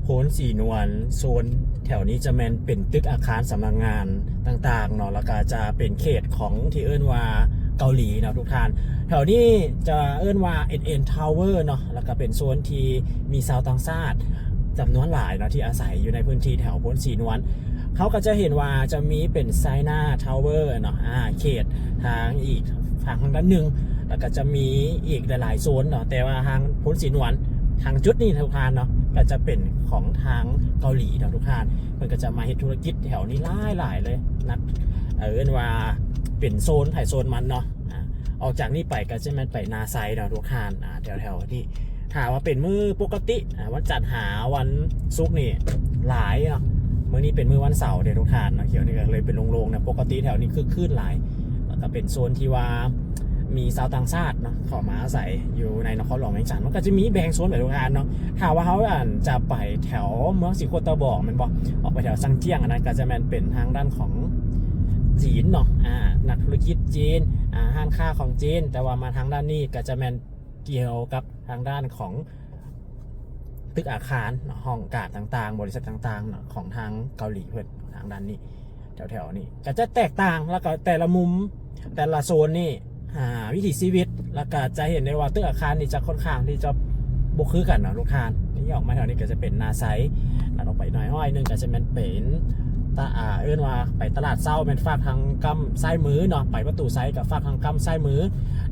ໂພນສີນວນ ໂຊນແຖວນີ້ຈະແມ່ນເປັນຕຶກອາຄານສຳນັກງານຕ່າງໆເນາະ ແລ້ວກະຈະເປັນເຂດຂອງທີ່ເອີ້ນວ່າເກົາຫຼີເນາະທຸກທ່ານ. ແຖວນີ້ຈະເອີ້ນວ່າ ເອັນເອັນ Tower ເນາະ ແລ້ວກະເປັນໂຊນທີ່ມີຊາວຕ່າງຊາດຈຳນວນຫຼາຍເນາະ ທີ່ອາໄສຢູ່ໃນພື້ນທີ່ແຖວໂພນສີນວນ. ເຮົາກະຈະເຫັນວ່າຈະມີເປັນ China Tower ເນາະ ອາ ເຂດທາງອີກ ທາງດ້ານໜຶ່ງ ແລ້ວກະຈະມີອີກຫຼາຍໆໂຊນເນາະ ແຕ່ວ່າທາງໂພນສີນວນ ທາງຈຸດນີ້ທຸກທ່ານເນາະ ກະຈະເປັນຂອງທາງເກົາຫຼີເນາະທຸກທ່ານ. ເພິ່ນກະຈະມາເຮັດທຸລະກິດແຖວນີ້ຫຼາຍໆເລີຍ ນັກ ເອີ້ນວ່າເປັນໂຊນໃຜໂຊນມັນເນາະ. ອາ ອອກຈາກນີ້ໄປກະຈະແມ່ນໄປນາໄຊເນາະທຸກທ່ານ. ອາ ແຖວໆນີ້ ຖ້າວ່າເປັນມື້ປົກກະຕິ ອາ ວັນຈັນຫາວັນສຸກນີ້ຫຼາຍເນາະ. ມື້ນີ້ເປັນມື້ວັນເສົາເດ້ທຸກທ່ານເນາະ ແຖວນີ້ກະເລີຍເປັນໂລ່ງໆນະ. ປົກກະຕິແຖວນີ້ຄຶກຄື້ນຫຼາຍ ແລ້ວກະເປັນໂຊນທີ່ວ່າມີຊາວຕ່າງຊາດເນາະ ເຂົ້າມາອາໄສຢູ່ໃນນະຄອນຫຼວງວຽງຈັນ. ມັນກະຈະມີແບ່ງໂຊນໄປທຸກທ່ານເນາະ. ຖ້າວ່າເຮົາ ອັນ ຈະໄປແຖວເມືອງສີໂຄດຕະບອງແມ່ນບໍ່ ອອກໄປແຖວຊາງຈຽງ ອັນນັ້ນກະຈະແມ່ນເປັນທາງດ້ານຂອງຈີນເນາະ ອາ ນັກທຸລະກິດຈີນ ອາ ຮ້ານຄ້າຂອງຈີນ. ແຕ່ວ່າມາທາງດ້ານນີ້ກະຈະແມ່ນ ກ່ຽວກັບທາງດ້ານຂອງຕຶກອາຄານເນາະ ຫ້ອງການຕ່າງໆ ບໍລິສັດຕ່າງໆເນາະ ຂອງທາງເກົາຫຼີເພິ່ນ. ທາງດ້ານນີ້ ແຖວໆນີ້ກະຈະແຕກຕ່າງ ແລ້ວກະແຕ່ລະມຸມ ແຕ່ລະໂຊນນີ້ ອາ ວິຖີຊີວິດ ແລ້ວກະຈະເຫັນໄດ້ວ່າຕຶກອາຄານນີ້ຈະຄ່ອນຂ້າງທີ່ຈະບໍ່ຄືກັນເນາະທຸກທ່ານ. ນີ້ອອກມາແຖວນີ້ກະຈະເປັນນາໄຊ ແລ້ວອອກໄປໜ້ອຍ ໜ້ອຍໜຶ່ງກະຈະແມ່ນເປັນ ຕະ ອາ ເອີ້ນວ່າໄປຕະຫຼາດເຊົ້າ ແມ່ນຟາກທາງກ້ຳຊ້າຍມືເນາະ ໄປປະຕູໄຊກະຟາກທາງກ້ຳຊ້າຍມື.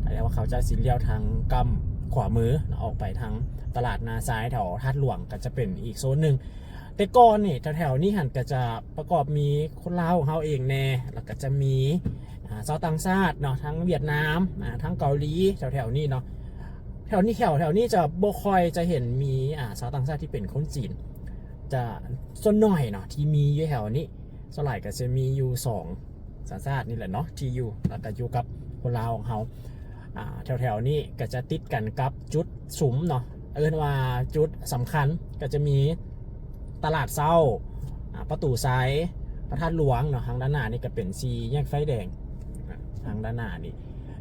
ແຕ່ວ່າເຂົາເຈົ້າຊິລ້ຽວທາງກ້ຳຂວາມືເນາະ ອອກໄປທາງຕະຫຼາດນາຊາຍແຖວທາດຫຼວງ ກະຈະເປັນອີກໂຊນໜຶ່ງ. ແຕ່ກ່ອນນີ້ແຖວໆນີ້ຫັ້ນກະຈະປະກອບມີຄົນລາວຂອງເຮົາເອງແດ່ ແລ້ວກະຈະມີ ອາ ຊາວຕ່າງຊາດເນາະ ທັງຫວຽດນາມ ອາ ທັງເກົາຫຼີ ແຖວໆນີ້ເນາະ. ແຖວນີ້ ແຖວ ແຖວນີ້ຈະບໍ່ຄ່ອຍຈະເຫັນມີ ອາ ຊາວຕ່າງຊາດທີ່ເປັນຄົນຈີນ ຈະສ່ວນໜ້ອຍເນາະທີ່ມີຢູ່ແຖວນີ້. ສ່ວນຫຼາຍກະຈະມີຢູ່ສອງ ສານຊາດນີ້ແຫຼະເນາະ ທີ່ຢູ່ ແລ້ວກະຢູ່ກັບຄົນລາວຂອງເຮົາ. ອາ ແຖວໆນີ້ກະຈະຕິດກັນກັບຈຸດສຸມເນາະ ເອີ້ນວ່າຈຸດສຳຄັນ ກະຈະມີຕະຫຼາດເຊົ້າ ອາ ປະຕູໄຊ ພະທາດຫຼວງເນາະ. ທາງດ້ານໜ້ານີ້ກະເປັນສີ່ແຍກໄຟແດງ ທາງດ້ານໜ້ານີ້.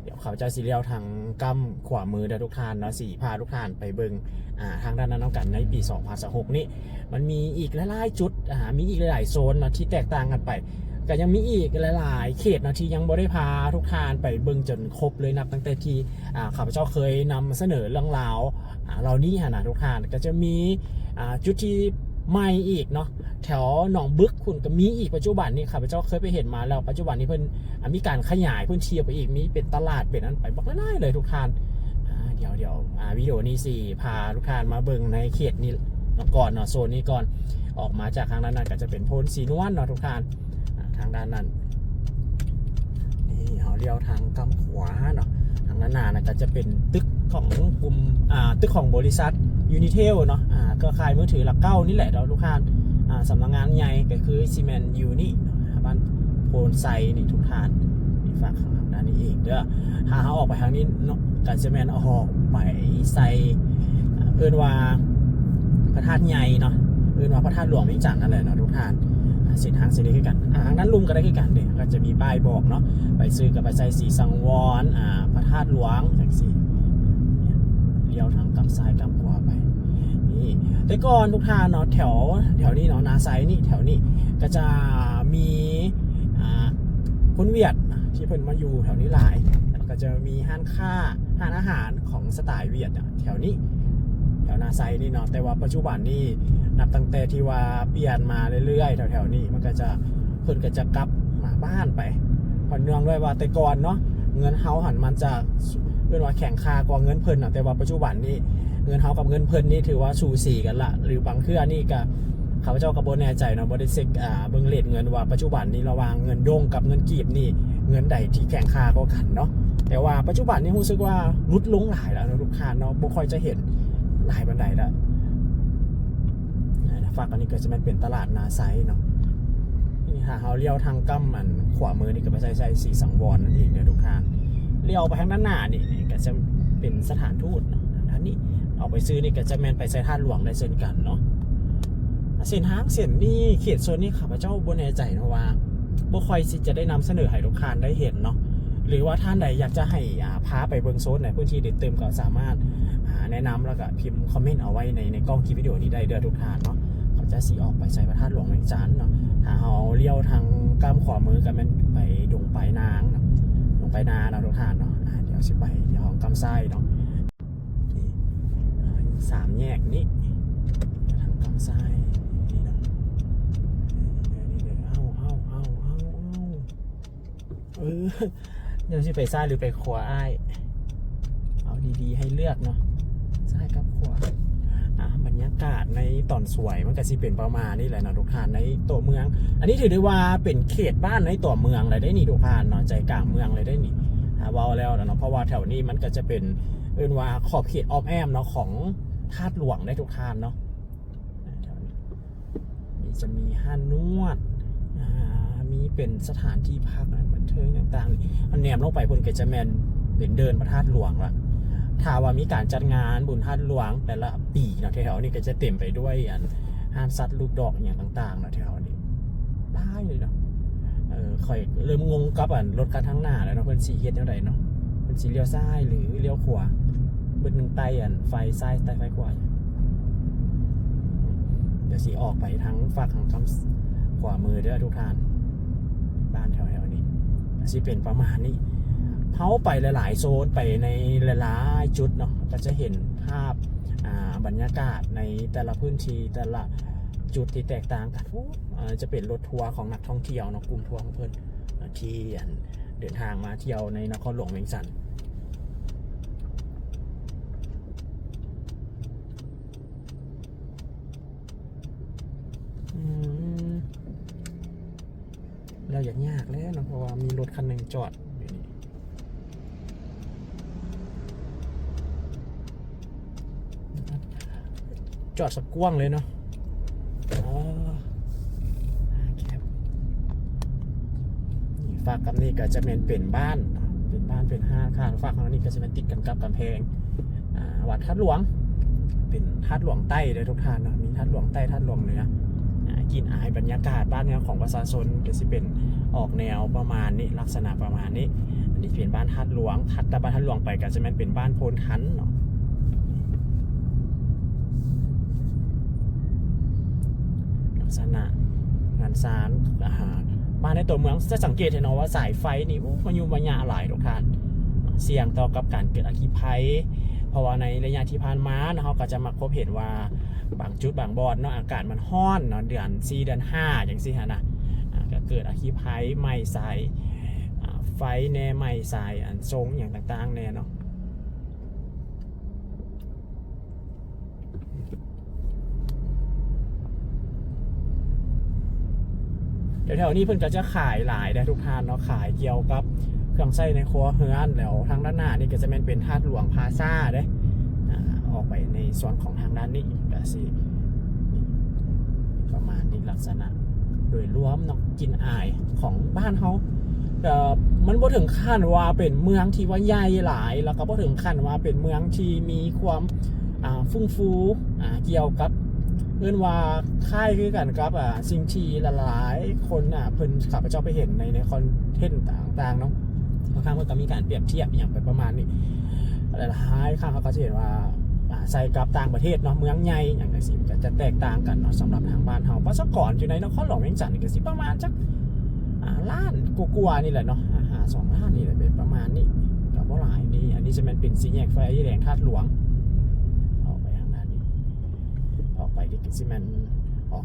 ດຽວເຂົາເຈົ້າຊິລ້ຽວທາງກ້ຳຂວາມືເດີທຸກທ່ານເນາະ ຊິພາທຸກທ່ານໄປເບິ່ງ ອາ ທາງດ້ານນັ້ນນຳກັນ. ໃນປີສອງພັນຊາວຫົກນີ້ ມັນມີອີກຫຼາຍໆຈຸດ ອາ ມີອີກຫຼາຍໆໂຊນເນາະທີ່ແຕກຕ່າງກັນໄປ. ກະຍັງມີອີກຫຼາຍໆເຂດເນາະທີ່ຍັງບໍ່ໄດ້ພາທຸກທ່ານໄປເບິ່ງຈົນຄົບເລີຍ ນັບຕັ້ງແຕ່ທີ່ ອາ ຂ້າພະເຈົ້າເຄີຍນຳສະເໜີເລື່ອງລາວ ອາ ເຫຼົ່ານີ້ຫັ້ນນະທຸກທ່ານ. ກະຈະມີ ອາ ຈຸດທີ່ໃໝ່ອີກເນາະ ແຖວໜອງບຶກພຸ້ນກະມີອີກ. ປັດຈຸບັນນີ້ຂ້າພະເຈົ້າເຄີຍໄປເຫັນມາແລ້ວ ປັດຈຸບັນນີ້ເພິ່ນ ອາ ມີການຂະຫຍາຍພື້ນທີ່ອອກໄປອີກ ມີເປັນຕະຫຼາດເປັນອັນໄປບັກຫຼາຍໆເລີຍທຸກທ່ານ. ອາ ດຽວ ດຽວ ອາ ວິດີໂອນີ້ຊິພາທຸກທ່ານມາເບິ່ງໃນເຂດນີ້ກ່ອນເນາະ ໂຊນນີ້ກ່ອນ. ອອກມາຈາກທາງດ້ານນັ້ນກະຈະເປັນໂພນສີນວນເນາະທຸກທ່ານ. ອາ ທາງດ້ານນັ້ນ ນີ້ເຮົາລ້ຽວທາງກ້ຳຂວາເນາະ ທາງດ້ານໜ້ານັ້ນກະຈະເປັນຕຶກຂອງກຸ່ມ ອາ ຕຶກຂອງບໍລິສັດ Unitel ເນາະ ອາ ເຄືອຂ່າຍມືຖືຫຼັກເກົ້ານີ້ແຫຼະເນາະທຸກທ່ານ. ອາ ສຳນັກງານໃຫຍ່ກະຄືຊິແມ່ນຢູ່ນີ້ເນາະ ບ້ານໂພນໄຊນີ້ທຸກທ່ານ. ນີ້ຝາກທາງດ້ານນີ້ອີກເດີ. ຖ້າເຮົາອອກໄປທາງນີ້ເນາະ ກະຈະແມ່ນອອກໄປໃສ່ ເອີ້ນວ່າພະທາດໃຫຍ່ເນາະ ເອີ້ນວ່າພະທາດຫຼວງວຽງຈັນນັ້ນແຫຼະເນາະທຸກທ່ານ. ອາ ເສັ້ນທາງເສັ້ນນີ້ຄືກັນ ອາ ທາງດ້ານລຸ່ມກະໄດ້ຄືກັນເດ້ ກະຈະມີປ້າຍບອກເນາະ ໄປຊື່ກະໄປໃສ່ສີສັງວອນ ອາ ພະທາດຫຼວງຈັ່ງຊີ້. ລ້ຽວທາງກ້ຳຊ້າຍກ້ຳຂວາໄປ. ນີ້ ແຕ່ກ່ອນທຸກທ່ານເນາະ ແຖວ ແຖວນີ້ເນາະ ນາໄຊນີ້ ແຖວນີ້ກະຈະມີ ອາ ຄົນຫວຽດນະ ທີ່ເພິ່ນມາຢູ່ແຖວນີ້ຫຼາຍ ແລ້ວກະຈະມີຮ້ານຄ້າ ຮ້ານອາຫານຂອງສະໄຕຫວຽດນະ ແຖວນີ້ ແຖວນາໄຊນີ້ເນາະ. ແຕ່ວ່າປັດຈຸບັນນີ້ ນັບຕັ້ງແຕ່ທີ່ວ່າປ່ຽນມາເລື້ອຍໆ ແຖວໆນີ້ ມັນກະຈະ ເພິ່ນກະຈະກັບມາບ້ານໄປ ເພາະເນື່ອງດ້ວຍວ່າແຕ່ກ່ອນເນາະ ເງິນເຮົາຫັ້ນມັນຈະ ເອີ້ນວ່າແຂງຄ່າກວ່າເງິນເພິ່ນເນາະ. ແຕ່ວ່າປັດຈຸບັນນີ້ ເງິນເຮົາກັບເງິນເພິ່ນນີ້ຖືວ່າສູສີກັນລະ ຫຼືບາງເທື່ອນີ້ກະ ຂ້າພະເຈົ້າກະບໍ່ແນ່ໃຈເນາະ ບໍ່ໄດ້ເຊັກ ອາ ເບິ່ງເຣດເງິນວ່າປັດຈຸບັນນີ້ລະຫວ່າງເງິນດົງກັບເງິນກີບນີ້ ເງິນໃດທີ່ແຂງຄ່າກວ່າກັນເນາະ. ແຕ່ວ່າປັດຈຸບັນນີ້ຮູ້ສຶກວ່າຫຼຸດລົງຫຼາຍແລ້ວເນາະທຸກທ່ານເນາະ ບໍ່ຄ່ອຍຈະເຫັນຫຼາຍປານໃດລະ. ອາ ຟາກອັນນີ້ກະຈະແມ່ນເປັນຕະຫຼາດນາໄຊເນາະ. ນີ້ ຖ້າເຮົາລ້ຽວທາງກ້ຳອັນຂວາມືນີ້ກະໄປໃສ່ ໃສ່ສີສັງວອນນັ້ນເອງເດີທຸກທ່ານ. ລ້ຽວໄປທາງດ້ານໜ້ານີ້ກະຈະເປັນສະຖານທູດເນາະ. ອັນນີ້ອອກໄປຊື່ນີ້ກະຈະແມ່ນໄປໃສ່ທາດຫຼວງໄດ້ເຊັ່ນກັນເນາະ. ເສັ້ນທາງເສັ້ນນີ້ ເຂດໂຊນນີ້ ຂ້າພະເຈົ້າບໍ່ແນ່ໃຈເນາະວ່າ ບໍ່ຄ່ອຍຊິຈະໄດ້ນຳສະເໜີໃຫ້ທຸກທ່ານໄດ້ເຫັນເນາະ ຫຼືວ່າທ່ານໃດຢາກຈະໃຫ້ ອາ ພາໄປເບິ່ງໂຊນໃນພື້ນທີ່ເດັດຕື່ມ ກະສາມາດ ອາ ແນະນຳ ແລ້ວກະພິມຄອມເມັນເອົາໄວ້ໃນ ໃນກ້ອງຄລິບວິດີໂອນີ້ໄດ້ເດີທຸກທ່ານເນາະ. ຈະຊິອອກໄປໃສ່ພະທາດຫຼວງວຽງຈັນເນາະ. ຖ້າເຮົາລ້ຽວທາງກ້ຳຂວາມືກໍແມ່ນໄປດົງປາຍນາງເນາະ, ດົງປາຍນາເນາະທຸກທ່ານເນາະ. ອາ ດຽວຊິໄປທີ່ຫ້ອງກ້ຳຊ້າຍເນາະ. ນີ້ ອາ ສາມແຍກນີ້ ທາງກ້ຳຊ້າຍນີ້ເນາະ. ເອີ ເອົາ ເອົາ ເອົາ ເອົາ ເອົາ ເອີ ເຈົ້າຊິໄປຊ້າຍຫຼືໄປຂວາອ້າຍ? ເອົາດີໆ ໃຫ້ເລືອກເນາະ, ຊ້າຍກັບຂວາ. ອາ ບັນຍາກາດໃນຕອນສວຍມັນກໍຊິເປັນປະມານນີ້ແຫຼະເນາະທຸກທ່ານ, ໃນຕົວເມືອງ. ອັນນີ້ຖືໄດ້ວ່າເປັນເຂດບ້ານໃນຕົວເມືອງເລີຍເດ້ນີ້ທຸກທ່ານເນາະ, ໃຈກາງເມືອງເລີຍເດ້ນີ້. ຖ້າເວົ້າແລ້ວເນາະ ເພາະວ່າແຖວນີ້ມັນກໍຈະເປັນ ເອີ້ນວ່າຂອບເຂດອ້ອມແອ້ມເນາະ ຂອງທາດຫຼວງເດ້ທຸກທ່ານເນາະ. ແຖວນີ້ ນີ້ຈະມີຮ້ານນວດ ອາ ມີເປັນສະຖານທີ່ພັກບັນເທີງຕ່າງໆ. ອັນແນມລົງໄປພຸ້ນກໍຈະແມ່ນເປັນເດີ່ນພະທາດຫຼວງລະ. ຖ້າວ່າມີການຈັດງານບຸນທາດຫຼວງແຕ່ລະປີເນາະ, ແຖວໆນີ້ກໍຈະເຕັມໄປດ້ວຍອັນຮ້ານສັດລູກດອກອີ່ຫຍັງຕ່າງໆເນາະ, ແຖວນີ້ຫຼາຍເລີຍເນາະ. ເອີ ຂ້ອຍເລີ່ມງົງກັບອັນລົດຄັນທາງໜ້າແລ້ວເນາະ, ເພິ່ນຊິເຮັດແນວໃດເນາະ? ເພິ່ນຊິລ້ຽວຊ້າຍ ຫຼື ລ້ຽວຂວາ? ເບິ່ງໄຕ້ອັນໄຟຊ້າຍ ໄຕ້ໄຟຂວາຢູ່. ດຽວຊິອອກໄປທາງຟາກທາງຂ້າງຂວາມືເດີທຸກທ່ານ. ບ້ານແຖວໆນີ້ຊິເປັນປະມານນີ້. ເຮົາໄປຫຼາຍໆໂຊນ ໄປໃນຫຼາຍໆຈຸດເນາະ, ກໍຈະເຫັນພາບ ອາ ບັນຍາກາດໃນແຕ່ລະພື້ນທີ່ ແຕ່ລະຈຸດທີ່ແຕກຕ່າງກັນ. ໂອ້ ອາ ຈະເປັນລົດທົວຂອງນັກທ່ອງທ່ຽວເນາະ, ກຸ່ມທົວຂອງເພິ່ນ ທີ່ອັນເດີນທາງມາທ່ຽວໃນນະຄອນຫຼວງວຽງຈັນ. ອືມ ແລ້ວຢາກຍາກແລ້ວເນາະ, ເພາະວ່າມີລົດຄັນໜຶ່ງຈອດຢູ່ນີ້. ຈອດສະກວ້າງເລີຍເນາະ. ອໍ ແຄບ. ນີ້ ຟາກກັບນີ້ກໍຈະແມ່ນເປັນບ້ານເນາະ, ເປັນບ້ານເປັນຮ້ານຄ້າ. ຟາກທາງນີ້ກໍຈະແມ່ນຕິດກັນກັບກຳແພງ ອ່າ ວັດທາດຫຼວງ, ເປັນທາດຫຼວງໃຕ້ເດີທຸກທ່ານເນາະ. ມີທາດຫຼວງໃຕ້ ທາດຫຼວງເໜືອ. ອ່າ ກິ່ນອາຍບັນຍາກາດບ້ານເຮືອນຂອງປະຊາຊົນກໍຊິເປັນອອກແນວປະມານນີ້ ລັກສະນະປະມານນີ້. ອັນນີ້ເປັນບ້ານທາດຫຼວງ, ຖັດຈາກບ້ານທາດຫຼວງໄປກໍຈະແມ່ນເປັນບ້ານໂພນທັນເນາະ. ລັກສະນະເຮືອນຊານ ອ່າ ບ້ານໃນຕົວເມືອງ ຈະສັງເກດເຫັນເນາະວ່າສາຍໄຟນີ້ ໂອ້ ມາຍຸມາຍະຫຼາຍທຸກທ່ານ, ສ່ຽງຕໍ່ກັບການເກີດອັກຄີໄພ. ເພາະວ່າໃນໄລຍະທີ່ຜ່ານມາເນາະ ເຮົາກໍຈະມັກພົບເຫັນວ່າ ບາງຈຸດບາງບ່ອນເນາະ ອາກາດມັນຮ້ອນເນາະ, ເດືອນສີ່ເດືອນຫ້າຈັ່ງຊີ້ຫັ້ນນະ ອ່າ ກໍເກີດອັກຄີໄພ ໄໝ້ສາຍ ອ່າ ໄຟແດ່ ໄໝ້ສາຍອັນຊົງຫຍັງຕ່າງໆແດ່ເນາະ. ແຖວໆນີ້ເພິ່ນກໍຈະຂາຍຫຼາຍເດ້ທຸກທ່ານເນາະ, ຂາຍກ່ຽວກັບເຄື່ອງໃຊ້ໃນຄົວເຮືອນ. ແລ້ວທາງດ້ານໜ້ານີ້ກໍຈະແມ່ນເປັນທາດຫຼວງພາຊາເດ້. ອາ ອອກໄປໃນສ່ວນຂອງທາງດ້ານນີ້ກໍຊິປະມານນີ້ ລັກສະນະໂດຍລວມເນາະ. ກິ່ນອາຍຂອງບ້ານເຮົາ ເອີ ມັນບໍ່ເຖິງຂັ້ນວ່າເປັນເມືອງທີ່ວ່າໃຫຍ່ຫຼາຍ, ແລ້ວກໍບໍ່ເຖິງຂັ້ນວ່າເປັນເມືອງທີ່ມີຄວາມ ອ່າ ຟຸ້ງຟູ ອ່າ ກ່ຽວກັບ ເອີ້ນວ່າຄ້າຍຄືກັນກັບ ອ່າ ສິ່ງທີ່ຫຼາຍໆຄົນ ອ່າ ເພິ່ນ ຂ້າພະເຈົ້າໄປເຫັນໃນ ໃນຄອນເທັນຕ່າງໆເນາະ. ບາງຄັ້ງເພິ່ນກໍມີການປຽບທຽບອີ່ຫຍັງໄປປະມານນີ້. ຫຼາຍໆຄັ້ງເຮົາກໍຈະເຫັນວ່າ ອ່າ ໃສ່ກັບຕ່າງປະເທດເນາະ, ເມືອງໃຫຍ່ຫຍັງຈັ່ງຊີ້ ມັນກໍຈະແຕກຕ່າງກັນເນາະ. ສຳລັບທາງບ້ານເຮົາ ປະຊາກອນຢູ່ໃນນະຄອນຫຼວງວຽງຈັນນີ້ກໍຊິປະມານຈັກ ອ່າ ລ້ານກວ່າໆນີ້ແຫຼະເນາະ, ອ່າ ຫ້າ ສອງລ້ານນີ້ແຫຼະ ເປັນປະມານນີ້ ກໍບໍ່ຫຼາຍນີ້. ອັນນີ້ຈະແມ່ນເປັນສີ່ແຍກໄຟແດງທາດຫຼວງ. ອອກໄປທາງດ້ານນີ້ ອອກໄປນີ້ກໍຊິແມ່ນອອກ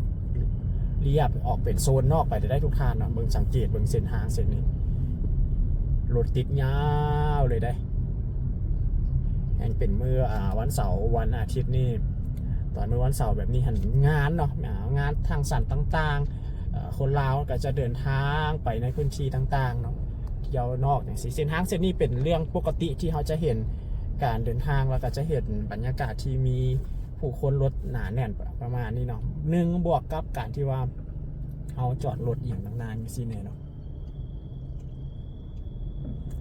ລຽບ ອອກເປັນໂຊນນອກໄປໄດ້ທຸກທ່ານເນາະ. ເບິ່ງ ສັງເກດເບິ່ງເສັ້ນທາງເສັ້ນນີ້ ລົດຕິດຍາວເລີຍເດ້. ແຮ່ງເປັນມື້ ອ່າ ວັນເສົາ ວັນອາທິດນີ້ ຕອນມື້ວັນເສົາແບບນີ້ຫັ້ນ ງານເນາະ ອ່າ ງານສັງສັນຕ່າງໆ ເອີ ຄົນລາວກໍຈະເດີນທາງໄປໃນພື້ນທີ່ຕ່າງໆເນາະ, ທ່ຽວນອກຈັ່ງຊີ້. ເສັ້ນທາງເສັ້ນນີ້ເປັນເລື່ອງປົກກະຕິທີ່ເຮົາຈະເຫັນການເດີນທາງ ແລ້ວກໍຈະເຫັນບັນຍາກາດທີ່ມີຜູ້ຄົນລົດໜາແໜ້ນປະມານນີ້ເນາະ. ໜຶ່ງ ບວກກັບການທີ່ວ່າເຮົາຈອດລົດອີ່ຫຍັງນານໆຈັ່ງຊີ້ແດ່ເນາະ.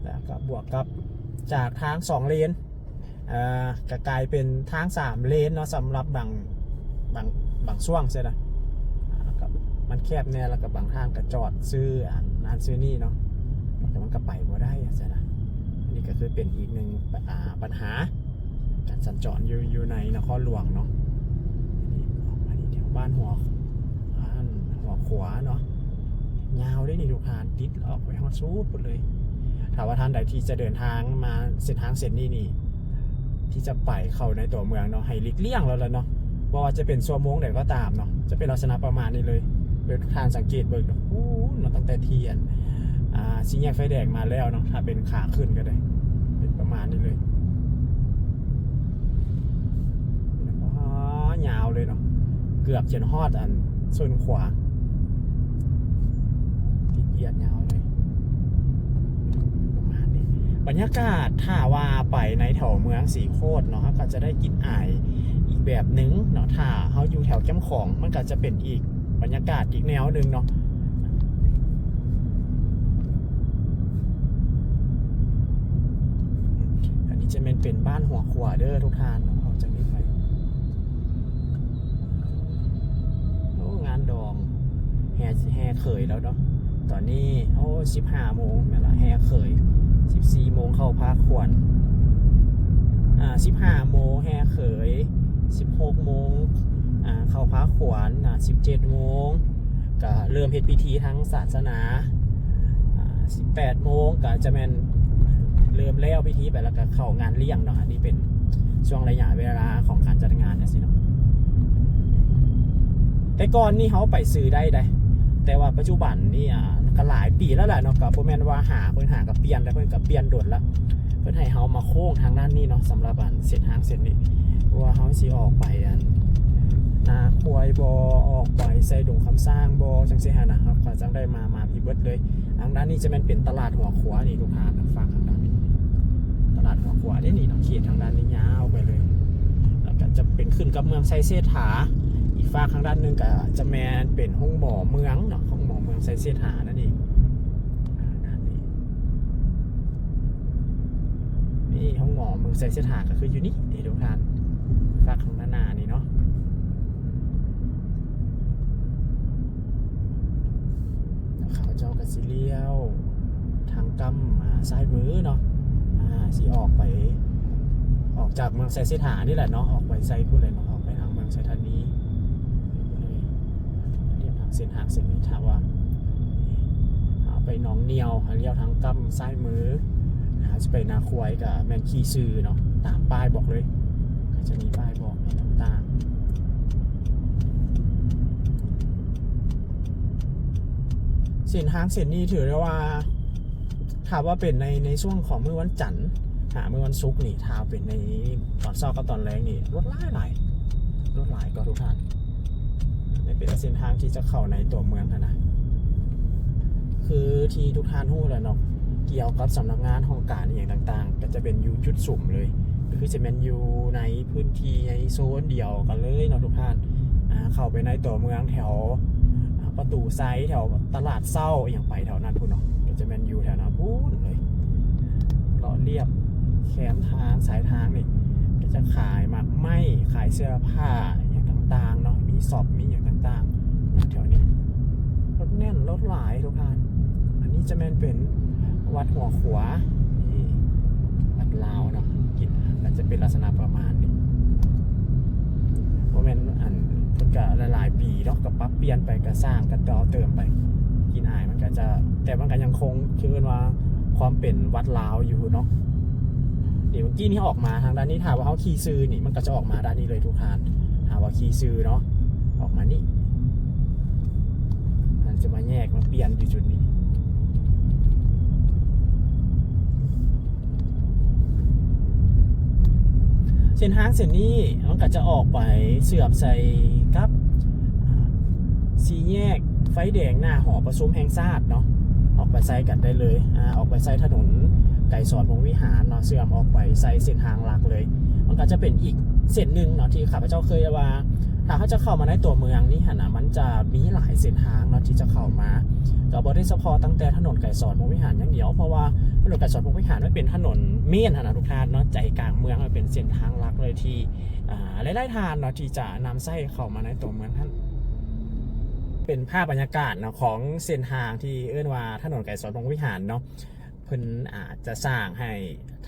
ແລ້ວກໍບວກກັບຈາກທາງສອງເລນ ເອີ ກໍກາຍເປັນທາງສາມເລນເນາະ ສຳລັບບາງ ບາງ ບາງຊ່ວງຊີ້ນະ. ອ່າ ກໍມັນແຄບແດ່ ແລ້ວກໍບາງທາງກໍຈອດຊື້ອັນນັ້ນຊື້ນີ້ເນາະ, ແລ້ວມັນກໍໄປບໍ່ໄດ້ຊີ້ນະ. ອັນນີ້ກໍຄືເປັນອີກໜຶ່ງ ອ່າ ບັນຫາການສັນຈອນຢູ່ ຢູ່ໃນນະຄອນຫຼວງເນາະ. ອັນນີ້ອອກມານີ້ແຖວບ້ ອັນຫົວ ອັນຫົວຂົວເນາະ ຍາວເດ້ນີ້ທຸກທ່ານ ຕິດອອກໄປຮອດສຸດພຸ້ນເລີຍ. ຖ້າວ່າທ່ານໃດທີ່ຈະເດີນທາງມາເສັ້ນທາງເສັ້ນນີ້ນີ້ ທີ່ຈະໄປເຂົ້າໃນຕົວເມືອງເນາະ ໃຫ້ຫຼີກລ່ຽງແລ້ວລະເນາະ ບໍ່ວ່າຈະເປັນຊົ່ວໂມງໃດກໍຕາມເນາະ ຈະເປັນລັກສະນະປະມານນີ້ເລີຍ. ໂດຍທ່ານສັງເກດເບິ່ງເນາະ ໂອ້ ເນາະ ຕັ້ງແຕ່ທີ່ອັນ ອ່າ ສີ່ແຍກໄຟແດງມາແລ້ວເນາະ ຖ້າເປັນຂາຂຶ້ນກໍໄດ້ ເປັນປະມານນີ້ເລີຍ. ອໍ ຍາວເລີຍເນາະ ເກືອບຈົນຮອດອັນໂຊນຂວາ ຕິດອຽດຍາວເລີຍ ປະມານນີ້. ບັນຍາກາດ ຖ້າວ່າໄປໃນແຖວເມືອງສີໂຄດເນາະ ເຮົາກໍຈະໄດ້ກິ່ນອາຍອີກແບບໜຶ່ງເນາະ ຖ້າເຮົາຢູ່ແຖວແຄມຂອງ ມັນກໍຈະເປັນອີກບັນຍາກາດອີກແນວໜຶ່ງເນາະ. ອັນນີ້ຈະແມ່ນເປັນບ້ານຫົວຂົວເດີທຸກທ່ານ ອອກຈາກນີ້ໄປ ໂອ້ ງານດອງ ແຫ່ ແຫ່ເຂີຍແລ້ວເນາະ ຕອນນີ້ ໂອ້ ສິບຫ້າໂມງແມ່ນລະ ແຫ່ເຂີຍ ສິບສີ່ໂມງເຂົ້າພາຂວັນ ອ່າ ສິບຫ້າໂມງແຫ່ເຂີຍ ສິບຫົກໂມງ ອ່າ ເຂົ້າພາຂວັນ ອ່າ ສິບເຈັດໂມງ ກະເລີ່ມເຮັດພິທີທາງສາສະໜາ ອ່າ ສິບແປດໂມງກະຈະແມ່ນເລີ່ມແລ້ວພິທີໄປ ແລ້ວກະເຂົ້າງານລ້ຽງເນາະ. ອັນນີ້ເປັນຊ່ວງໄລຍະເວລາຂອງການຈັດງານຈັ່ງຊີ້ເນາະ. ແຕ່ກ່ອນນີ້ເຮົາໄປຊື່ໄດ້ໃດ ແຕ່ວ່າປັດຈຸບັນນີ້ ອ່າ ກະຫຼາຍປີແລ້ວແຫຼະເນາະ ກະບໍ່ແມ່ນວ່າຫາ ເພິ່ນຫາກະປ່ຽນ ແຕ່ເພິ່ນກະປ່ຽນດົນລະ. ເພິ່ນໃຫ້ເຮົາມາໂຄ້ງທາງດ້ານນີ້ເນາະ ສຳລັບອັນເສັ້ນທາງເສັ້ນນີ້ ບໍ່ວ່າເຮົາຊິອອກໄປອັນນາຄວາຍບໍ ອອກໄປໃສ່ດົງຄຳຊ້າງບໍ ຈັ່ງຊີ້ຫັ້ນນະ ເຮົາກໍຈັ່ງໄດ້ມາ ມາພີ້ເບິດເລີຍ. ທາງດ້ານນີ້ຈະແມ່ນເປັນຕະຫຼາດຫົວຂົວນີ້ ລູກຄ້ານະ ຝັ່ງທາງດ້ານນີ້ ຕະຫຼາດຫົວຂົວເດ້ນີ້ເນາະ ເຂດທາງດ້ານນີ້ຍາວໄປເລີຍ ແລ້ວກໍຈະເປັນຂຶ້ນກັບເມືອງໄຊເສດຖາ. ອີກຟາກທາງດ້ານໜຶ່ງກໍຈະແມ່ນເປັນໂຮງໝໍເມືອງເນາະ ໂຮງໝໍເມືອງໄຊເສດຖານັ້ນເອງ. ອ່າ ດ້ານນີ້ ນີ້ໂຮງໝໍເມືອງໄຊເສດຖາກໍຄືຢູ່ນີ້ເດ້ທຸກທ່ານ ຟາກຂ້າງໜ້ານີ້ເນາະ. ຂ້າພະເຈົ້າກໍຊິລ້ຽວທາງກ້ຳ ອ່າ ຊ້າຍມືເນາະ ອ່າ ຊິອອກໄປ ອອກຈາກເມືອງໄຊເສດຖານີ້ແຫຼະເນາະ ອອກໄປໃສ່ພຸ້ນເລີຍເນາະ ອອກໄປທາງເມືອງໄຊທານີ. ລຽບທາງເສັ້ນທາງເສັ້ນນີ້ ຖ້າວ່າເຮົາໄປໜອງໜຽວ ໃຫ້ລ້ຽວທາງກ້ຳຊ້າຍມື ຖ້າຊິໄປນາຄວາຍກໍແມ່ນຂີ່ຊື່ເນາະ ຕາມປ້າຍບອກເລີຍ ກໍຈະມີປ້າຍບອກໃຫ້ຕ່າງໆ. ເສັ້ນທາງເສັ້ນນີ້ຖືໄດ້ວ່າ ຖ້າວ່າເປັນໃນ ໃນຊ່ວງຂອງມື້ວັນຈັນຫາມື້ວັນສຸກນີ້ ຖ້າເປັນໃນຕອນເຊົ້າກັບຕອນແລງນີ້ ລົດຫຼາຍໆ ລົດຫຼາຍກໍທຸກທ່ານ. ນີ້ເປັນເສັ້ນທາງທີ່ຈະເຂົ້າໃນຕົວເມືອງຫັ້ນນະ ຄືທີ່ທຸກທ່ານຮູ້ແລ້ວເນາະ ກ່ຽວກັບສຳນັກງານຫ້ອງການອີ່ຫຍັງຕ່າງໆ ກໍຈະເປັນຢູ່ຈຸດສຸມເລີຍ ກໍຄືຈະແມ່ນຢູ່ໃນພື້ນທີ່ໃນໂຊນດຽວກັນເລີຍເນາະທຸກທ່ານ. ອ່າ ເຂົ້າໄປໃນຕົວເມືອງແຖວ ອ່າ ປະຕູໄຊ ແຖວຕະຫຼາດເຊົ້າອີ່ຫຍັງ ໄປແຖວນັ້ນພຸ້ນເນາະ ກໍຈະແມ່ນຢູ່ແຖວນັ້ນພຸ້ນເລີຍ ເລາະລຽບແຄມທາງ ສາຍທາງນີ້ ກໍຈະຂາຍໝາກໄມ້ ຂາຍເສື້ອຜ້າອີ່ຫຍັງຕ່າງໆເນາະ ມີຊັອບ ມີຫຍັງຕ່າງໆ ແຖວນີ້ ລົດແໜ້ນ ລົດຫຼາຍທຸກທ່ານ. ອັນນີ້ຈະແມ່ນເປັນວັດຫົວຂົວ ນີ້ວັດລາວເນາະ ກິນອາຫານກໍຈະເປັນລັກສະນະປະມານນີ້ ບໍ່ແມ່ນອັນ ເພິ່ນກະຫຼາຍໆປີເນາະ ກະປັບປ່ຽນໄປ ກະສ້າງ ກະຕໍ່ເຕີມໄປ ກິ່ນອາຍມັນກະຈະ ແຕ່ມັນກະຍັງຄົງ ຄືເອີ້ນວ່າຄວາມເປັນວັດລາວຢູ່ເນາະ. ນີ້ເມື່ອກີ້ນີ້ອອກມາທາງດ້ານນີ້ ຖ້າວ່າເຮົາຂີ່ຊື່ນີ້ ມັນກະຈະອອກມາດ້ານນີ້ເລີຍທຸກທ່ານ ຖ້າວ່າຂີ່ຊື່ເນາະ ອອກມານີ້ ມັນຈະມາແຍກມາປ່ຽນຢູ່ຈຸດນີ້. ເສັ້ນທາງເສັ້ນນີ້ມັນກໍຈະອອກໄປເຊື່ອມໃສ່ກັບ ອ່າ ສີ່ແຍກໄຟແດງໜ້າຫໍປະຊຸມແຫ່ງຊາດເນາະ ອອກໄປໃສ່ກັນໄດ້ເລີຍ ອ່າ ອອກໄປໃສ່ຖະໜົນໄກສອນພົມວິຫານເນາະ ເຊື່ອມອອກໄປໃສ່ເສັ້ນທາງຫຼັກເລີຍ. ມັນກໍຈະເປັນອີກເສັ້ນໜຶ່ງເນາະ ທີ່ຂ້າພະເຈົ້າເຄີຍວ່າ ຖ້າເຮົາຈະເຂົ້າມາໃນຕົວເມືອງນີ້ຫັ້ນນະ ມັນຈະມີຫຼາຍເສັ້ນທາງເນາະ ທີ່ຈະເຂົ້າມາ ກໍບໍ່ໄດ້ສະເພາະຕັ້ງແຕ່ຖະໜົນໄກສອນພົມວິຫານຢ່າງດຽວ ເພາະວ່າຖະໜົນໄກສອນພົມວິຫານມັນເປັນຖະໜົນເມນຫັ້ນນະທຸກທ່ານເນາະ ໃຈກາງເມືອງ ມັນເປັນເສັ້ນທາງຫຼັກເລີຍທີ່ ອ່າ ຫຼາຍໆທ່ານເນາະ ທີ່ຈະນຳໃຊ້ເຂົ້າມາໃນຕົວເມືອງຫັ້ນ. ເປັນພາບບັນຍາກາດເນາະ ຂອງເສັ້ນທາງທີ່ເອີ້ນວ່າຖະໜົນໄກສອນພົມວິຫານເນາະ ເພິ່ນອາດຈະສ້າງໃຫ້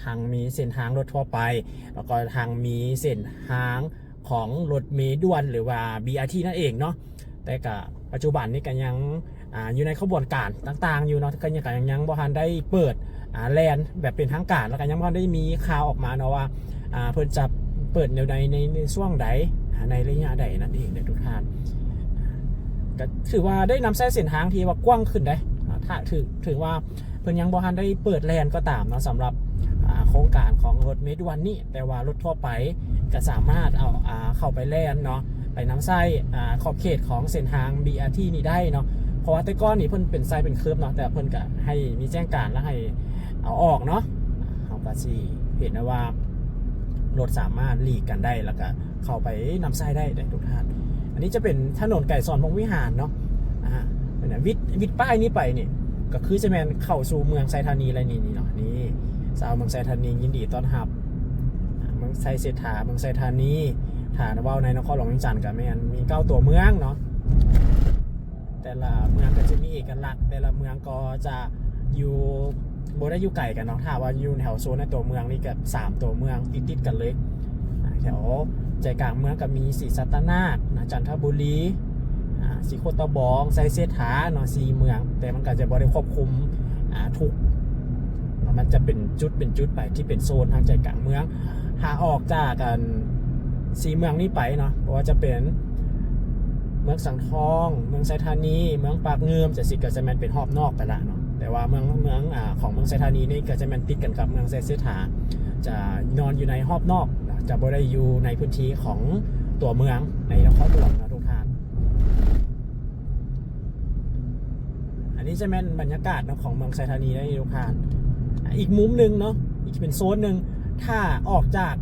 ທັງມີເສັ້ນທາງລົດທົ່ວໄປ ແລ້ວກໍທັງມີເສັ້ນທາງ ຂອງລົດເມດ່ວນ ຫຼືວ່າ ບີອາທີ ນັ້ນເອງເນາະ. ແຕ່ກະປັດຈຸບັນນີ້ກະຍັງ ອ່າ ຢູ່ໃນຂະບວນການຕ່າງໆຢູ່ເນາະ, ກະຍັງ ກະຍັງບໍ່ທັນໄດ້ເປີດ ອ່າ ແລ່ນແບບເປັນທາງການ ແລ້ວກະຍັງບໍ່ທັນໄດ້ມີຂ່າວອອກມາເນາະວ່າ ອ່າ ເພິ່ນຈະເປີດແນວໃດ ໃນ ໃນຊ່ວງໃດ ອ່າ ໃນໄລຍະໃດນັ້ນເອງເດີທຸກທ່ານ. ກະຖືວ່າໄດ້ນຳໃຊ້ເສັ້ນທາງທີ່ວ່າກວ້າງຂຶ້ນເດ້ ອ່າ ຖ້າຖື ຖືວ່າເພິ່ນຍັງບໍ່ທັນໄດ້ເປີດແລ່ນກໍຕາມເນາະ ສຳລັບ ອ່າ ໂຄງການຂອງລົດເມດ່ວນນີ້. ແຕ່ວ່າລົດທົ່ວໄປກະສາມາດເອົາ ອ່າ ເຂົ້າໄປແລ່ນເນາະ ໄປນຳໃຊ້ ອ່າ ຂອບເຂດຂອງເສັ້ນທາງ ບີອາທີ ນີ້ໄດ້ເນາະ. ເພາະວ່າແຕ່ກ່ອນນີ້ເພິ່ນເປັນໃຊ້ເປັນເຄີບເນາະ, ແຕ່ເພິ່ນກະໃຫ້ມີແຈ້ງການ ແລ້ວໃຫ້ເອົາອອກເນາະ. ເຮົາກະຊິເຫັນໄດ້ວ່າລົດສາມາດຫຼີກກັນໄດ້ ແລ້ວກະເຂົ້າໄປນຳໃຊ້ໄດ້ເດ້ທຸກທ່ານ. ອັນນີ້ຈະເປັນຖະໜົນໄກສອນພົມວິຫານເນາະ ອ່າ ວິດ ວິດປ້າຍນີ້ໄປນີ້ ກະຄືຈະແມ່ນເຂົ້າສູ່ເມືອງໄຊທານີແລ້ວນີ້ ນີ້ເນາະ. ນີ້ ຊາວເມືອງໄຊທານີຍິນດີຕ້ອນຮັບ ອ່າ ເມືອງໄຊເສດຖາ ເມືອງໄຊທານີ. ຖ້າເວົ້າໃນນະຄອນຫຼວງວຽງຈັນກະແມ່ນມີເກົ້າຕົວເມືອງເນາະ, ແຕ່ລະເມືອງກະຈະມີເອກະລັກ ແຕ່ລະເມືອງກໍຈະຢູ່ ບໍ່ໄດ້ຢູ່ໄກກັນເນາະ. ຖ້າວ່າຢູ່ແຖວໂຊນໃນຕົວເມືອງນີ້ກະສາມຕົວເມືອງຕິດໆກັນເລີຍ. ອ່າ ແຖວໃຈກາງເມືອງກະມີສີສັດຕະນາກນະ ຈັນທະບູລີ ອ່າ ສີໂຄດຕະບອງ ໄຊເສດຖາເນາະ ສີ່ເມືອງ. ແຕ່ມັນກະຈະບໍ່ໄດ້ຄວບຄຸມ ອ່າ ທຸກ ມັນຈະເປັນຈຸດເປັນຈຸດໄປທີ່ເປັນໂຊນທາງໃຈກາງເມືອງ. ຖ້າອອກຈາກ ອັນ ສີ່ເມືອງນີ້ໄປເນາະ ບໍ່ວ່າຈະເປັນເມືອງສັງທອງ ເມືອງໄຊທານີ ເມືອງປາກງື່ມ ຈັ່ງຊີ້ ກະຈະແມ່ນເປັນຮອບນອກໄປລະເນາະ. ແຕ່ວ່າເມືອງ ເມືອງ ອ່າ ຂອງເມືອງໄຊທານີນີ້ກະຈະແມ່ນຕິດກັນກັບເມືອງໄຊເສດຖາ ຈະນອນຢູ່ໃນຮອບນອກເນາະ ຈະບໍ່ໄດ້ຢູ່ໃນພື້ນທີ່ຂອງຕົວເມືອງໃນນະຄອນຫຼວງເນາະທຸກທ່ານ. ອັນນີ້ຈະແມ່ນບັນຍາກາດເນາະ ຂອງເມືອງໄຊທານີໄດ້ທຸກທ່ານ. ອີກມຸມໜຶ່ງເນາະ ອີກເປັນໂຊນໜຶ່ງ ຖ້າອອກຈາກ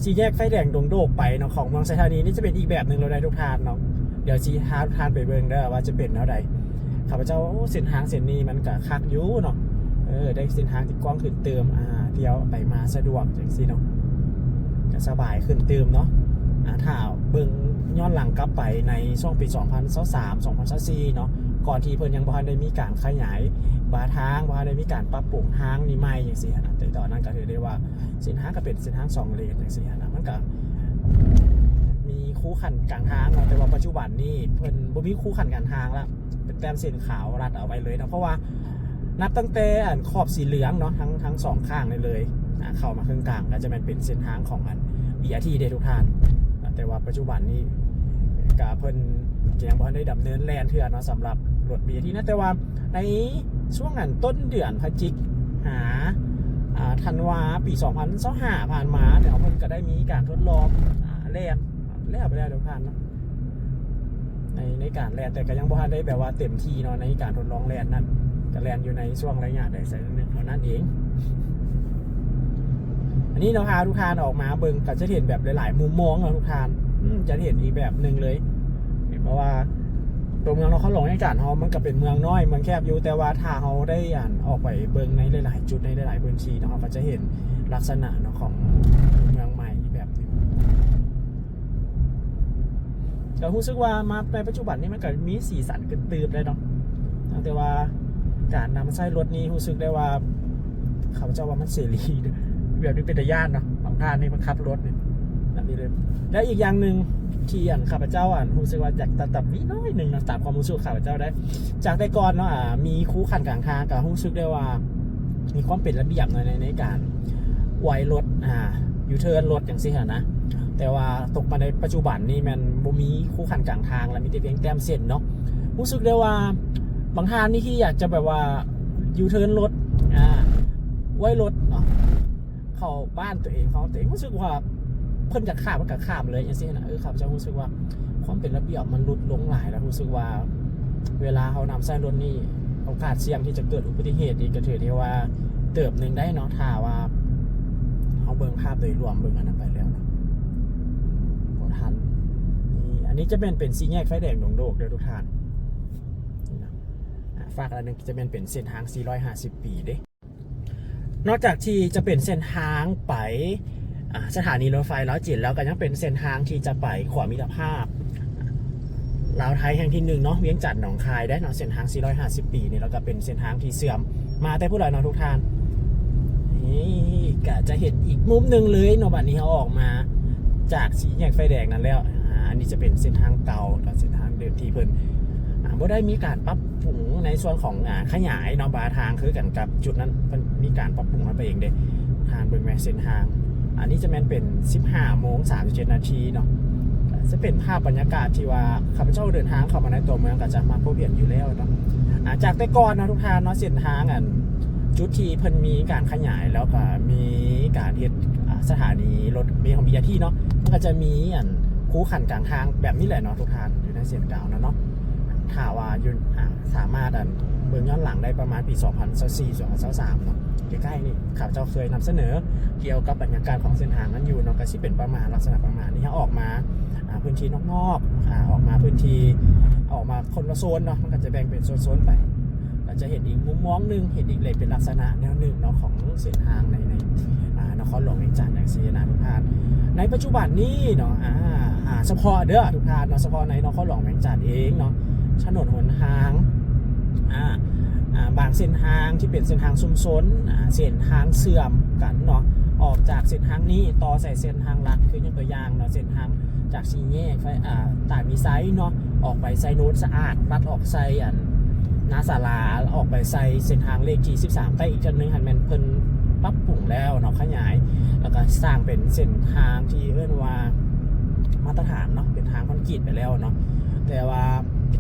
ສີ່ແຍກໄຟແດງດົງໂດກໄປເນາະ ຂອງເມືອງໄຊທານີນີ້ຈະເປັນອີກແບບໜຶ່ງເລີຍໄດ໋ທຸກທ່ານເນາະ. ດຽວຊິພາທຸກທ່ານໄປເບິ່ງເດີວ່າຈະເປັນແນວໃດ. ຂ້າພະເຈົ້າ ໂອ້ ເສັ້ນທາງເສັ້ນນີ້ມັນກະຄັກຢູ່ເນາະ, ເອີ ໄດ້ເສັ້ນທາງທີ່ກວ້າງຂຶ້ນຕື່ມ ອ່າ ທ່ຽວໄປມາສະດວກຈັ່ງຊີ້ເນາະ ກະສະບາຍຂຶ້ນຕື່ມເນາະ. ອ່າ ຖ້າເບິ່ງຍ້ອນຫຼັງກັບໄປໃນຊ່ວງປີສອງພັນຊາວສາມ ສອງພັນຊາວສີ່ເນາະ ກ່ອນທີ່ເພິ່ນຍັງບໍ່ທັນໄດ້ມີການຂະຫຍາຍບາທາງ ບໍ່ທັນໄດ້ມີການປັບປຸງທາງນີ້ໃໝ່ຈັ່ງຊີ້ຫັ້ນນະ ແຕ່ຕອນນັ້ນກະຖືໄດ້ວ່າເສັ້ນທາງກະເປັນເສັ້ນທາງສອງເລນຈັ່ງຊີ້ຫັ້ນນະ ມັນກະມີຄູຂັນກາງທາງເນາະ. ແຕ່ວ່າປັດຈຸບັນນີ້ເພິ່ນບໍ່ມີຄູຂັນກາງທາງລະ ເປັນແຕ້ມເສັ້ນຂາວລັດເອົາໄວ້ເລີຍເນາະ ເພາະວ່າ ນັບຕັ້ງແຕ່ອັນຂອບສີເຫຼືອງເນາະ ທັງ ທັງສອງຂ້າງນີ້ເລີຍ ອ່າ ເຂົ້າມາເຄິ່ງກາງ ກະຈະແມ່ນເປັນເສັ້ນທາງຂອງອັນ ບີອາທີ ເດ້ທຸກທ່ານ. ແຕ່ວ່າປັດຈຸບັນນີ້ກະເພິ່ນກະຍັງບໍ່ທັນໄດ້ດຳເນີນແລ່ນເທື່ອເນາະ ສຳລັບລົດ ບີອາທີ ນະ. ແຕ່ວ່າໃນຊ່ວງອັນຕົ້ນເດືອນພະຈິກ ຫາ ອ່າ ທັນວາ ປີສອງພັນຊາວຫ້າ ຜ່ານມາເນາະ ເພິ່ນກະໄດ້ມີການທົດລອງ ອ່າ ແລ່ນ ແລ້ວໄປແລ້ວທຸກທ່ານເນາະ ໃນ ໃນການແລ່ນ ແຕ່ກະຍັງບໍ່ທັນໄດ້ແບບວ່າເຕັມທີ່ເນາະ ໃນການທົດລອງແລ່ນນັ້ນ ກະແລ່ນຢູ່ໃນຊ່ວງໄລຍະໃດໄສໜຶ່ງເທົ່ານັ້ນເອງ. ອັນນີ້ເນາະ ພາທຸກທ່ານອອກມາເບິ່ງ ກະຈະເຫັນແບບຫຼາຍໆມຸມມອງເນາະທຸກທ່ານ ອືມ ຈະເຫັນອີກແບບໜຶ່ງເລີຍ. ເພາະວ່າຕົວເມືອງນະຄອນຫຼວງວຽງຈັນເຮົາ ມັນກະເປັນເມືອງນ້ອຍ ເມືອງແຄບຢູ່ ແຕ່ວ່າຖ້າເຮົາໄດ້ ອັນ ອອກໄປເບິ່ງໃນຫຼາຍໆຈຸດ ໃນຫຼາຍໆພື້ນທີ່ເນາະ ເຮົາກະຈະເຫັນລັກສະນະເນາະ ຂອງເມືອງໃໝ່ອີກແບບໜຶ່ງ. ກະຮູ້ສຶກວ່າມາໃນປັດຈຸບັນນີ້ມັນກະມີສີສັນຂຶ້ນຕື່ມໄດ້ເນາະ ແຕ່ວ່າການນຳໃຊ້ລົດນີ້ຮູ້ສຶກໄດ້ວ່າ ຂ້າພະເຈົ້າວ່າມັນເສລີ ແບບນີ້ເປັນຕາຢ້ານເນາະ ບາງທ່ານນີ້ມາຂັບລົດນີ້ ແບບນີ້ເລີຍ. ແລະອີກຢ່າງໜຶ່ງທີ່ອັນຂ້າພະເຈົ້າອັນຮູ້ສຶກວ່າຢາກຕຳໜິໜ້ອຍໜຶ່ງເນາະ ຕາມຄວາມຮູ້ສຶກຂ້າພະເຈົ້າໄດ້ ຈາກແຕ່ກ່ອນເນາະ ອ່າ ມີຄູຂັນກາງທາງ ກະຮູ້ສຶກໄດ້ວ່າມີຄວາມເປັນລະບຽບເນາະ ໃນ ໃນການໄຫວລົດ ອ່າ ຢູເທີນລົດຈັ່ງຊີ້ຫັ້ນນະ. ແຕ່ວ່າຕົກມາໃນປັດຈຸບັນນີ້ແມ່ນບໍ່ມີຄູຂັນກາງທາງລະ ມີແຕ່ພຽງແຕ້ມເສັ້ນເນາະ. ຮູ້ສຶກໄດ້ວ່າບາງທ່ານນີ້ທີ່ຢາກຈະແບບວ່າຢູເທີນລົດ ອ່າ ໄຫວລົດເນາະ ເຂົ້າບ້ານຕົວເອງ ຂອງຕົວເອງ ຮູ້ສຶກວ່າເພິ່ນຢາກຂ້າມມັນກະຂ້າມເລີຍຈັ່ງຊີ້ນະ. ເອີ ຂ້າພະເຈົ້າຮູ້ສຶກວ່າຄວາມເປັນລະບຽບມັນຫຼຸດລົງຫຼາຍ ແລ້ວຮູ້ສຶກວ່າເວລາເຮົານຳໃຊ້ລົດນີ້ ໂອກາດສ່ຽງທີ່ຈະເກີດອຸບັດຕິເຫດນີ້ກະຖືໄດ້ວ່າເຕີບໜຶ່ງໄດ້ເນາະ ຖ້າວ່າເຮົາເບິ່ງພາບໂດຍລວມ ເບິ່ງອັນນັ້ນໄປແລ້ວເນາະ ບໍ່ທັນ. ນີ້ ອັນນີ້ຈະແມ່ນເປັນສີ່ແຍກໄຟແດງດົງໂດກເດີທຸກທ່ານ. ນີ້ນະ ອ່າ ຟາກອັນໜຶ່ງຈະແມ່ນເປັນເສັ້ນທາງສີ່ຮ້ອຍຫ້າສິບປີເດ້. ນອກຈາກທີ່ຈະເປັນເສັ້ນທາງໄປ ອ່າ ສະຖານີລົດໄຟລາວຈີນແລ້ວ ກະຍັງເປັນເສັ້ນທາງທີ່ຈະໄປຂົວມິດຕະພາບລາວໄທແຫ່ງທີໜຶ່ງເນາະ ວຽງຈັນໜອງຄາຍໄດ້ເນາະ ເສັ້ນທາງສີ່ຮ້ອຍຫ້າສິບປີນີ້ ແລ້ວກະເປັນເສັ້ນທາງທີ່ເຊື່ອມມາແຕ່ພຸ້ນລະເນາະທຸກທ່ານ. ນີ້ກະຈະເຫັນອີກມຸມໜຶ່ງເລີຍເນາະ ບາດນີ້ເຮົາອອກມາ ຈາກສີ່ແຍກໄຟແດງນັ້ນແລ້ວ ອາ ອັນນີ້ຈະເປັນເສັ້ນທາງເກົ່າ ແລະ ເສັ້ນທາງເດີມທີ່ເພິ່ນ ອາ ບໍ່ໄດ້ມີການປັບປຸງໃນສ່ວນຂອງ ອາ ຂະຫຍາຍເນາະ ບາທາງຄືກັນກັບຈຸດນັ້ນ ເພິ່ນມີການປັບປຸງໃຫ້ໄປເອງເດ້. ທ່ານເບິ່ງແມ່ນເສັ້ນທາງ ອັນນີ້ຈະແມ່ນເປັນສິບຫ້າໂມງສາມສິບເຈັດນາທີເນາະ. ຈະເປັນພາບບັນຍາກາດທີ່ວ່າຂ້າພະເຈົ້າເດີນທາງເຂົ້າມາໃນຕົວເມືອງ ກໍຈະມັກພົບເຫັນຢູ່ແລ້ວເນາະ. ອາ ຈາກແຕ່ກ່ອນເນາະ ທຸກທ່ານເນາະ ເສັ້ນທາງ ອັນ ຈຸດທີ່ເພິ່ນມີການຂະຫຍາຍ ແລ້ວກໍມີການເຮັດ ອາ ສະຖານີລົດເມຂອງ ບີ ອາ ທີ ເນາະ ມັນກໍຈະມີ ອັນ ຄູຂັນກາງທາງແບບນີ້ແຫຼະເນາະ ທຸກທ່ານ ຢູ່ໃນເສັ້ນກາງນັ້ນເນາະ. ຖ້າວ່າຢູ່ ອາ ສາມາດ ອັນ ເບິ່ງຍ້ອນຫຼັງໄດ້ປະມານປີສອງພັນຊາວສີ່ ສອງພັນຊາວສາມເນາະ ໃກ້ໆນີ້ ຂ້າພະເຈົ້າເຄີຍນຳສະເໜີກ່ຽວກັບບັນຍາກາດຂອງເສັ້ນທາງນັ້ນຢູ່ເນາະ. ກໍຊິເປັນປະມານ ລັກສະນະປະມານນີ້ ເຮົາອອກມາ ອາ ພື້ນທີ່ນອກໆ ອາ ອອກມາພື້ນທີ່ ອອກມາຄົນລະໂຊນເນາະ ມັນກໍຈະແບ່ງເປັນໂຊນໆໄປ ກໍຈະເຫັນອີກມຸມມອງໜຶ່ງ ເຫັນອີກເລີຍເປັນລັກສະນະແນວໜຶ່ງເນາະ ຂອງເສັ້ນທາງໃນ ໃນ ອາ ນະຄອນຫຼວງວຽງຈັນຈັ່ງຊີ້ນະ ທຸກທ່ານ. ໃນປັດຈຸບັນນີ້ເນາະ ອາ ອາ ສະເພາະເດີ ທຸກທ່ານເນາະ ສະເພາະໃນນະຄອນຫຼວງວຽງຈັນເອງເນາະ ຖະໜົນຫົນທາງ ອາ ອາ ບາງເສັ້ນທາງທີ່ເປັນເສັ້ນທາງຊຸມຊົນ ອາ ເສັ້ນທາງເຊື່ອມກັນເນາະ ອອກຈາກເສັ້ນທາງນີ້ຕໍ່ໃສ່ເສັ້ນທາງຫຼັກ ຄືຍົກຕົວຢ່າງເນາະ ເສັ້ນທາງຈາກສີ່ແຍກໄຟ ອາ ຕາດມີໄຊເນາະ ອອກໄປໄຊໂນນສະອາດ ລັດອອກໃສ່ ອັນ ນາສາລາ ອອກໄປໃສ່ເສັ້ນທາງເລກທີສິບສາມໃຕ້ອີກເທື່ອໜຶ່ງ ຫັ້ນແມ່ນເພິ່ນປັບປຸງແລ້ວເນາະ ຂະຫຍາຍ ແລ້ວກໍສ້າງເປັນເສັ້ນທາງທີ່ເອີ້ນວ່າມາດຕະຖານເນາະ ເປັນທາງຄອນກຣີດໄປແລ້ວເນາະ. ແຕ່ວ່າ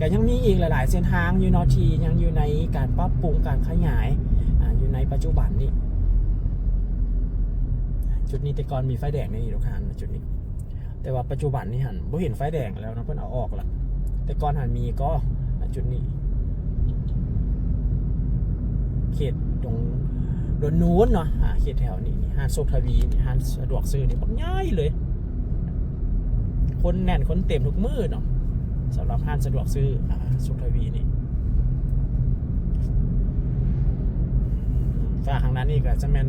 ກໍຍັງມີອີກຫຼາຍໆເສັ້ນທາງຢູ່ເນາະ ທີ່ຍັງຢູ່ໃນການປັບປຸງ ການຂະຫຍາຍ ອາ ຢູ່ໃນປັດຈຸບັນນີ້. ຈຸດນີ້ແຕ່ກ່ອນມີໄຟແດງໃນນີ້ ທຸກທ່ານ ຈຸດນີ້ ແຕ່ວ່າປັດຈຸບັນນີ້ຫັ້ນບໍ່ເຫັນໄຟແດງແລ້ວເນາະ ເພິ່ນເອົາອອກລະ. ແຕ່ກ່ອນຫັ້ນມີກໍ ອາ ຈຸດນີ້ ເຂດຕົງດອນນູນເນາະ ອາ ເຂດແຖວນີ້ ນີ້ ຮ້ານໂຊກທະວີ ນີ້ ຮ້ານສະດວກຊື້ນີ້ບັກໃຫຍ່ເລີຍ ຄົນແໜ້ນຄົນເຕັມທຸກມື້ເນາະ ສຳລັບຮ້ານສະດວກຊື້ ອາ ໂຊກທະວີນີ້. ຝາກທາງດ້ານນີ້ກໍຈະແມ່ນ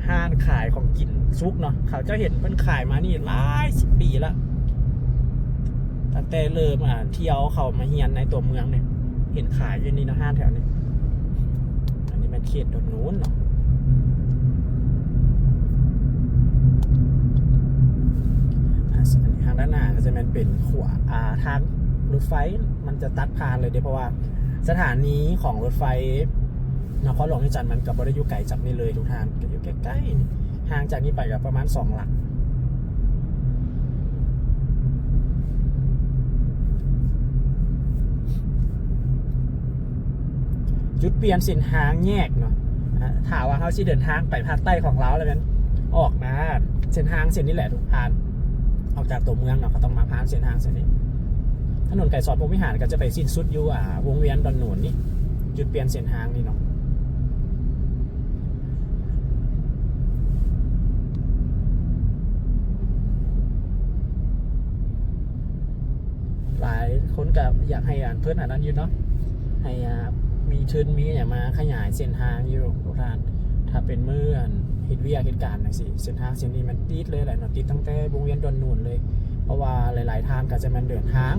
ຮ້ານຂາຍຂອງກິນສຸກເນາະ ເຂົາເຈົ້າເຫັນເພິ່ນຂາຍມານີ້ຫຼາຍສິບປີລະ ຕັ້ງແຕ່ເລີ່ມ ອາ ທ່ຽວເຂົ້າມາຮຽນໃນຕົວເມືອງນີ້ ເຫັນຂາຍຢູ່ນີ້ເນາະ ຮ້ານແຖວນີ້. ອັນນີ້ແມ່ນເຂດດອນນູນເນາະ ອາ ອັນນີ້ທາງດ້ານໜ້າກໍຈະແມ່ນເປັນຂົວ ອາ ທາງລົດໄຟ ມັນຈະຕັດຜ່ານເລີຍເດ້ ເພາະວ່າສະຖານີຂອງລົດໄຟນະຄອນຫຼວງວຽງຈັນ ມັນກໍບໍ່ໄດ້ຢູ່ໄກຈາກນີ້ເລີຍ ທຸກທ່ານ ກໍຢູ່ໃກ້ໆ ຫ່າງຈາກນີ້ໄປກໍປະມານສອງຫຼັກ. ຈຸດປ່ຽນເສັ້ນທາງແຍກເນາະ ອາ ຖ້າວ່າເຮົາຊິເດີນທາງໄປພາກໃຕ້ຂອງລາວແລ້ວແມ່ນອອກມາເສັ້ນທາງເສັ້ນນີ້ແຫຼະ ທຸກທ່ານ ອອກຈາກຕົວເມືອງເນາະ ກໍຕ້ອງມາຜ່ານເສັ້ນທາງເສັ້ນນີ້. ຖະໜົນໄກສອນພົມວິຫານກໍຈະໄປສິ້ນສຸດຢູ່ ອາ ວົງວຽນດອນນູນນີ້ ຈຸດປ່ຽນເສັ້ນທາງນີ້ເນາະ. ຫຼາຍຄົນກໍຢາກໃຫ້ອັນເພິ່ນອັນນັ້ນຢູ່ເນາະ ໃຫ້ ອາ ມີທຶນມີຫຍັງມາຂະຫຍາຍເສັ້ນທາງຢູ່ ທຸກທ່ານ. ຖ້າເປັນມື້ອັນເຮັດວຽກເຮັດການຈັ່ງຊີ້ ເສັ້ນທາງເສັ້ນນີ້ມັນຕິດເລີຍແຫຼະເນາະ ຕິດຕັ້ງແຕ່ວົງວຽນດອນນູນເລີຍ ເພາະວ່າຫຼາຍໆທ່ານກໍຈະແມ່ນເດີນທາງ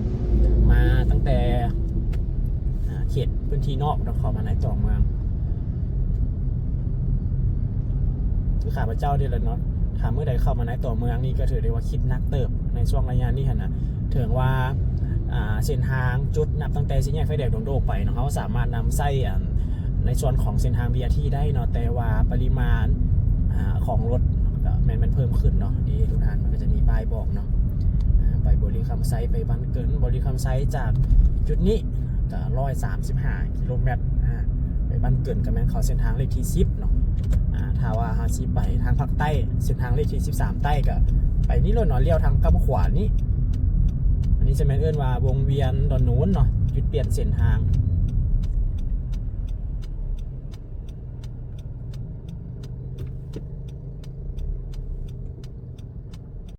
ມາຕັ້ງແຕ່ ອາ ເຂດພື້ນທີ່ນອກເນາະ ເຂົ້າມາໃນຕົວເມືອງ ຄືຂ້າພະເຈົ້ານີ້ແຫຼະເນາະ ຖ້າມື້ໃດເຂົ້າມາໃນຕົວເມືອງນີ້ ກໍຖືໄດ້ວ່າຄິດໜັກເຕີບໃນຊ່ວງໄລຍະນີ້ຫັ້ນນະ. ເຖິງວ່າ ອາ ເສັ້ນທາງຈຸດນັບຕັ້ງແຕ່ສີ່ແຍກໄຟແດງດົງໂດກໄປເນາະ ເຮົາສາມາດນຳໃຊ້ ອັນ ໃນສ່ວນຂອງເສັ້ນທາງ ບີ ອາ ທີ ໄດ້ເນາະ ແຕ່ວ່າປະລິມານ ອາ ຂອງລົດກໍແມ່ນ ແມ່ນເພີ່ມຂຶ້ນເນາະ. ນີ້ ທຸກທ່ານ ມັນກໍຈະມີປ້າຍບອກເນາະ ອາ ໄປບໍລິຄຳໄຊ ໄປບ້ານເກີນ ບໍລິຄຳໄຊຈາກຈຸດນີ້ ກໍຮ້ອຍສາມສິບຫ້າກິໂລແມັດ ອາ ໄປບ້ານເກີນກໍແມ່ນເຂົ້າເສັ້ນທາງເລກທີສິບເນາະ. ອາ ຖ້າວ່າເຮົາຊິໄປທາງພາກໃຕ້ ເສັ້ນທາງເລກທີສິບສາມໃຕ້ ກໍໄປນີ້ໂລດເນາະ ລ້ຽວທາງກ້ຳຂວານີ້. ອັນນີ້ຈະແມ່ນເອີ້ນວ່າວົງວຽນດອນນູນເນາະ ຈຸດປ່ຽນເສັ້ນທາງ.